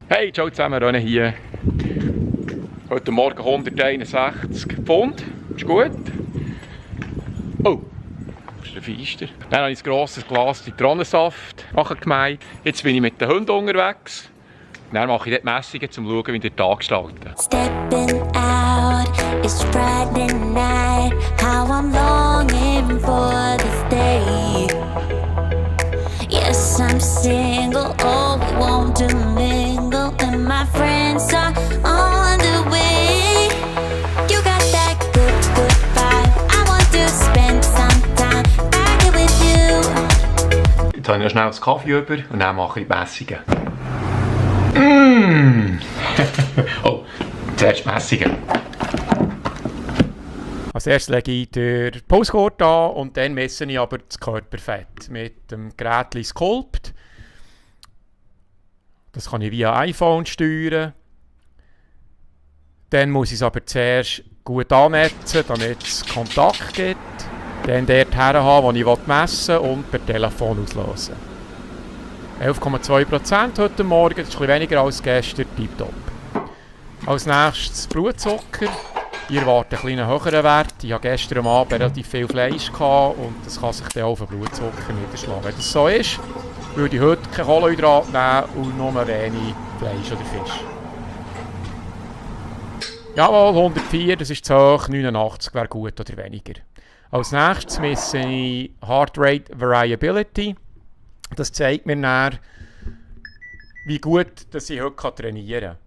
Hey, ciao zusammen, René hier. Heute Morgen 161 Pfund, ist gut. Oh, das ist der Feister. Dann habe ich ein grosses Glas Zitronensaft gemeint. Jetzt bin ich mit den Hunden unterwegs. Dann mache ich dort Messungen, um zu schauen, wie der Tag gestaltet. Stepping out, it's Friday night. How I'm longing for this day. Yes, I'm single, oh, we want to mingle, and my friends are on the way. You got that good, good vibe. I want to spend some time back here with you. Jetzt habe ich noch schnell einen Kaffee über und dann mache ich die Messungen. Oh, zuerst Messungen. Als erstes lege ich den Pulsgurt an und dann messe ich aber das Körperfett mit dem Gerät Sculpt. Das kann ich via iPhone steuern. Dann muss ich es aber zuerst gut annetzen, damit es Kontakt gibt. Dann dort her haben, wo ich messen will, und per Telefon auslösen. 11,2% heute Morgen, das ist ein bisschen weniger als gestern, tipptopp. Als nächstes Blutzucker. Ich erwarte einen kleinen höheren Wert. Ich hatte gestern Abend relativ viel Fleisch und das kann sich dann auch auf den Blutzucker niederschlagen. Wenn das so ist, würde ich heute kein Kohlenhydrat nehmen und nur wenig Fleisch oder Fisch. Jawohl, 104, das ist zu hoch, 89 wäre gut oder weniger. Als nächstes messe ich Heart Rate Variability. Das zeigt mir dann, wie gut dass ich heute trainieren kann.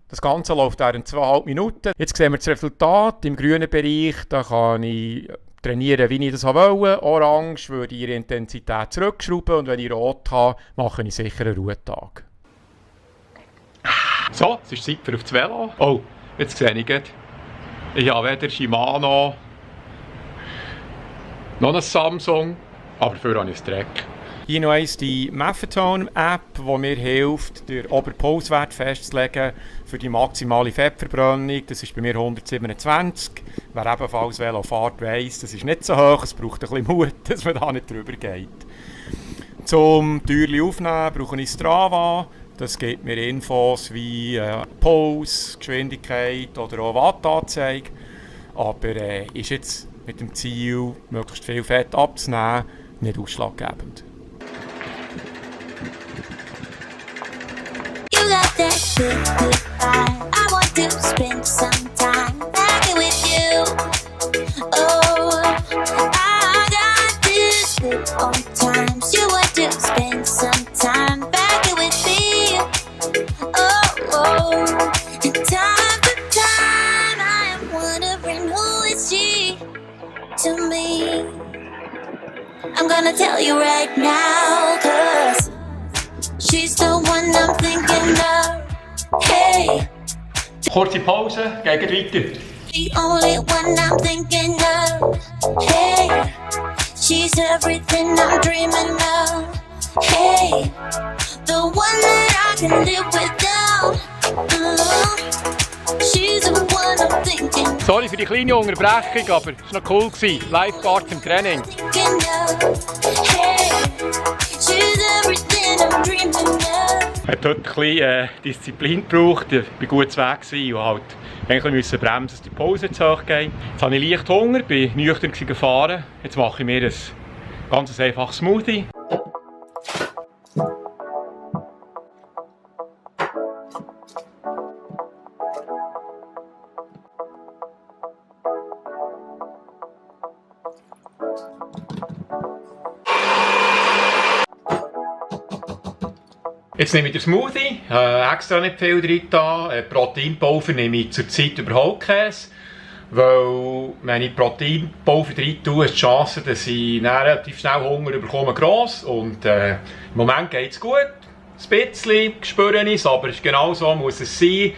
Das Ganze läuft während 2,5 Minuten. Jetzt sehen wir das Resultat. Im grünen Bereich da kann ich trainieren, wie ich das wollte. Orange würde ich ihre Intensität zurückschrauben und wenn ich rot habe, mache ich sicher einen Ruhetag. So, es ist Zeit für auf das Velo. Oh, jetzt sehe ich gerade. Ich habe weder Shimano noch ein Samsung, aber dafür habe ich ein Trek. Hier noch eins die Maffetone-App, die mir hilft, den Oberpulswert festzulegen für die maximale Fettverbrennung. Das ist bei mir 127. Wer ebenfalls Velo fährt, weiss, das ist nicht so hoch. Es braucht ein bisschen Mut, dass man da nicht drüber geht. Zum Türchen aufnehmen brauche ich Strava. Das gibt mir Infos wie Puls, Geschwindigkeit oder auch Wattanzeige. Aber ist jetzt mit dem Ziel, möglichst viel Fett abzunehmen, nicht ausschlaggebend. You got that good, good vibe. I want to spend some time back here with you. Oh, I got this good on times. You want to spend some time back here with me. Oh, and time to time I am wondering who is she to me. I'm gonna tell you right now, 'cause she's the one I'm thinking of. Hey. Kurze Pause, gehen weiter. The only one I'm thinking of. Hey. She's everything I'm dreaming of. Hey. The one that I can live without. She's the one I'm thinking. Sorry für die kleine Unterbrechung, aber es war noch cool. Lifeguard im Training. Thinking of. Hey. She's everything I'm dreaming of. Hat heute ein bisschen Disziplin gebraucht. Ich war gut zu Weg und halt eigentlich bremsen, dass die Pause zu hoch geht. Jetzt habe ich leicht Hunger, bin nüchtern gefahren. Jetzt mache ich mir ein ganz einfaches Smoothie. Jetzt nehme ich den Smoothie, extra nicht viel drin. Proteinpulver nehme ich zurzeit überhaupt keins. Weil wenn ich Proteinpulver drin tue, ist die Chance, dass ich relativ schnell Hunger bekomme, gross. Und im Moment geht es gut. Ein bisschen spüre ich es, aber genau so muss es sein.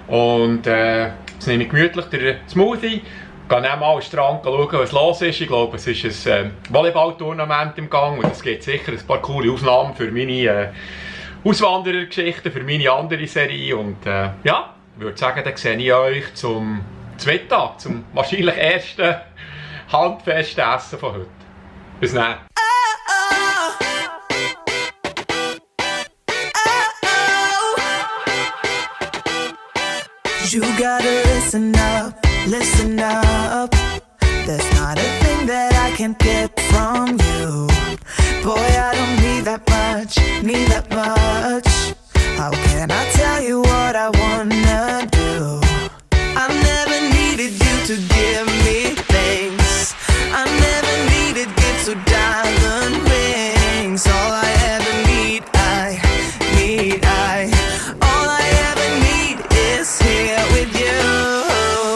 Und jetzt nehme ich gemütlich den Smoothie. Ich gehe dann mal an den Strand schauen, was los ist. Ich glaube, es ist ein Volleyball-Tournament im Gang und es gibt sicher ein paar coole Aufnahmen für meine Auswanderergeschichten, für meine andere Serie. Und ja, würde sagen, dann sehe ich euch zum Mittag, zum wahrscheinlich ersten handfesten Essen von heute. Bis dann. You gotta listen up. There's not a thing that I can't get from you. Boy, I don't need that much. How can I tell you what I wanna do? I never needed you to give me things. I never needed gifts or diamond rings. All I ever need, all I ever need is here with you.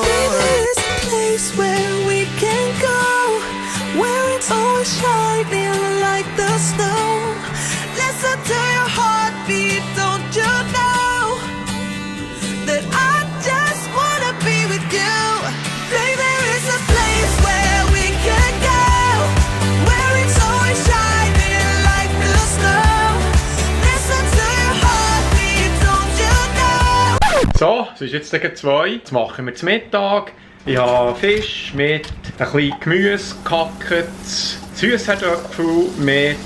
There is a place where we can go, where it's always shining like the snow. Listen to your heartbeat, don't you know that I just wanna be with you? Baby, there is a place where we can go, where it's always shining like the snow. Listen to your heartbeat, don't you know? So, es ist jetzt gegen 2. Jetzt machen wir zum Mittag. Ich habe Fisch mit ein bisschen Gemüse gehackt, Süßkartoffeln mit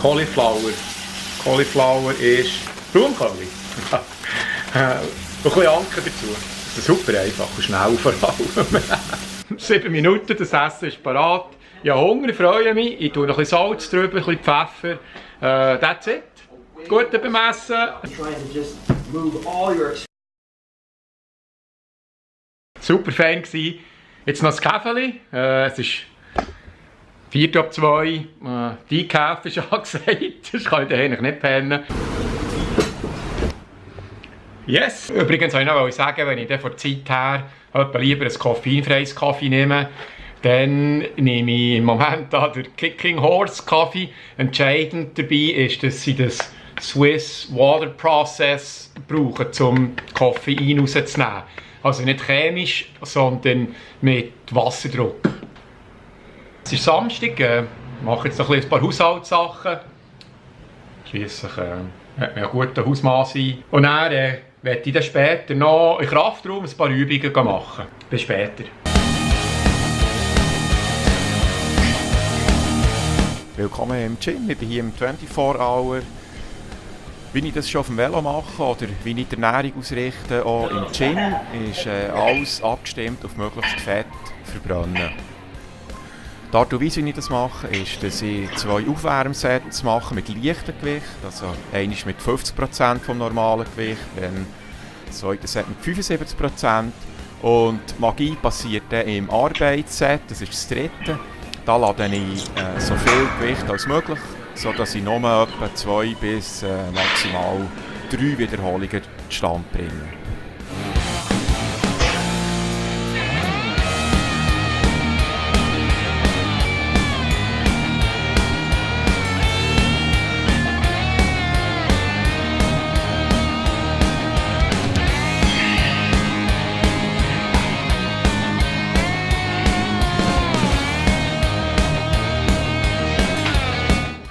Cauliflower. Cauliflower ist Blumenkohl. Und ein bisschen Anker dazu. Das ist super einfach und schnell vor allem. 7 Minuten, das Essen ist parat. Ich habe Hunger, freue mich. Ich tue noch ein bisschen Salz drüber, ein bisschen Pfeffer. That's it. Gut beim Essen. Super Fan gsi. Jetzt noch das Käfeli. Es ist 1:45. Die Kaffee ist angesagt. Das kann ich eigentlich nicht pennen. Yes! Übrigens wollte ich noch sagen, wenn ich dann von der Zeit her lieber ein koffeinfreies Kaffee nehme, dann nehme ich im Moment den Kicking Horse Kaffee. Entscheidend dabei ist, dass sie das Swiss Water Process brauchen, um Koffein rauszunehmen. Also nicht chemisch, sondern mit Wasserdruck. Es ist Samstag, ich mache jetzt noch ein paar Haushaltssachen. Schliesslich hat man einen guten Hausmann sein. Und dann werde ich dann später noch im Kraftraum ein paar Übungen machen. Bis später. Willkommen im Gym, ich bin hier im 24-Hour. Wie ich das schon auf dem Velo mache oder wie ich die Ernährung ausrichte, auch im Gym, ist alles abgestimmt auf möglichst Fett verbrennen. Die Art und Weise, wie ich das mache, ist, dass ich 2 Aufwärmsets mache mit leichtem Gewicht, also eines mit 50% vom normalen Gewicht, dann das zweite Set mit 75%. Und die Magie passiert dann im Arbeitsset, das ist das dritte. Da lade ich so viel Gewicht als möglich, sodass ich nur etwa 2 bis maximal 3 Wiederholungen zustande bringe.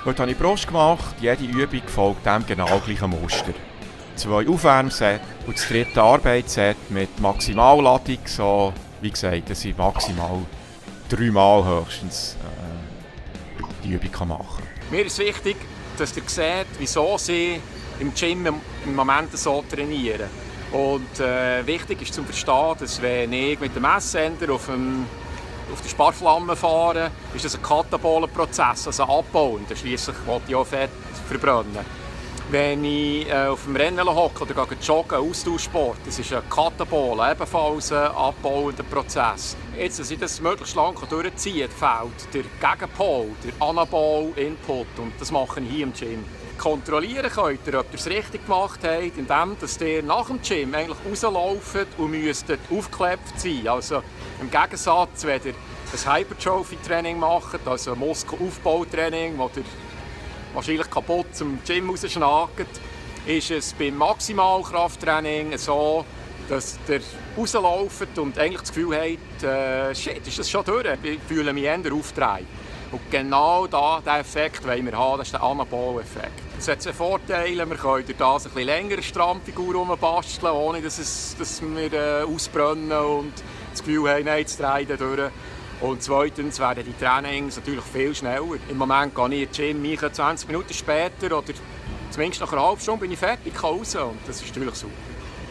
Heute habe ich Brust gemacht, jede Übung folgt dem genau gleichen Muster. 2 Aufwärmsets und das dritte Arbeitsset mit Maximalladung, so wie gesagt, dass ich maximal 3 Mal höchstens die Übung machen kann. Mir ist wichtig, dass ihr seht, wieso sie im Gym im Moment so trainieren. Und wichtig ist zu verstehen, dass wenn ich mit dem Messsender auf der Sparflamme fahren, ist das ein kataboler Prozess, also abbauen. Schliesslich will ich auch Fett verbrennen. Wenn ich auf dem Rennen hocke oder joggen, Austauschsport, das ist ein Katabol, ebenfalls ein abbauender Prozess. Jetzt, dass ich das möglichst lang durchziehen kann, fehlt der Gegenpol, der Anabol-Input, und das mache ich hier im Gym. Kontrollieren könnt ihr, ob ihr es richtig gemacht habt, indem ihr nach dem Gym eigentlich rauslauft und müsstet aufgeklebt sein. Also im Gegensatz, wenn ihr ein Hypertrophy-Training macht, also ein Muskelaufbautraining, wo ihr wahrscheinlich kaputt zum Gym rausschnagt, ist es beim Maximalkrafttraining so, dass ihr rauslauft und eigentlich das Gefühl habt, shit, ist das schon durch? Ich fühle mich eher aufgedreht. Und genau diesen Effekt wollen wir haben, das ist der Anabol-Effekt. Es hat zwei Vorteile. Wir können durch das ein bisschen länger Strandfigur rumbasteln, ohne dass wir ausbrennen und das Gefühl haben, nein, jetzt dreht er durch. Und zweitens werden die Trainings natürlich viel schneller. Im Moment gehe ich ins Gym 20 Minuten später oder zumindest nach einer halben Stunde bin ich fertig raus und das ist natürlich super.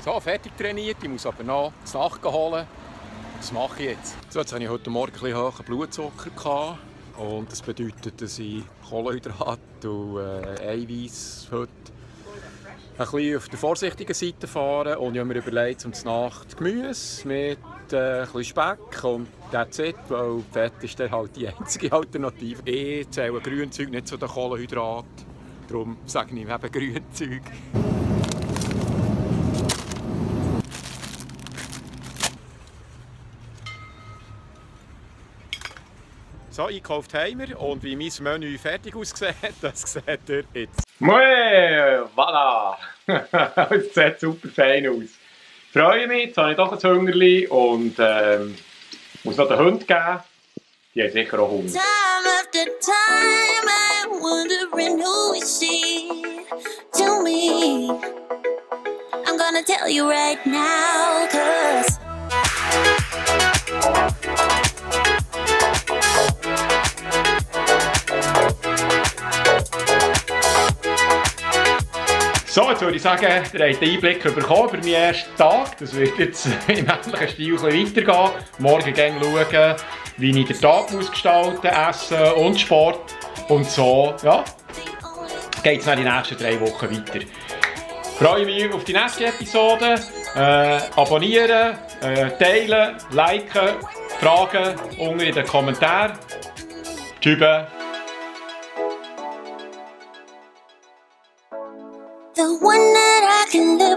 So, fertig trainiert, ich muss aber noch das Nacht holen. Was mache ich jetzt? So, jetzt hatte ich heute Morgen ein bisschen hohen Blutzucker gehabt. Und das bedeutet, dass ich Kohlenhydrate und Eiweiß heute ein bisschen auf der vorsichtigen Seite fahre. Und ich habe mir überlegt, zum Nacht Gemüse mit ein bisschen Speck und that's it, weil Fett ist dann halt die einzige Alternative. Ich zähle Grünzeug nicht zu den Kohlenhydraten, darum sage ich eben Grünzeug. So, einkauft haben wir und wie mein Menü fertig aussieht, das seht ihr jetzt. Mouais, voilà! Es sieht super fein aus. Ich freue mich, jetzt habe ich doch ein Hungerli und muss noch den Hund geben. Die haben sicher auch Hunger. Time after time, I'm wondering who is she to me. I'm gonna tell you right now, 'cause So, jetzt würde ich sagen, ihr habt einen Einblick bekommen über meinen ersten Tag. Das wird jetzt im ähnlichen Stil weitergehen. Morgen schauen, wie ich den Tag gestalten muss, Essen und Sport. Und so, ja, geht es dann die nächsten 3 Wochen weiter. Ich freue mich auf die nächste Episode. Abonnieren, teilen, liken, Fragen unten in den Kommentaren. Tschüss. the one that I can lose.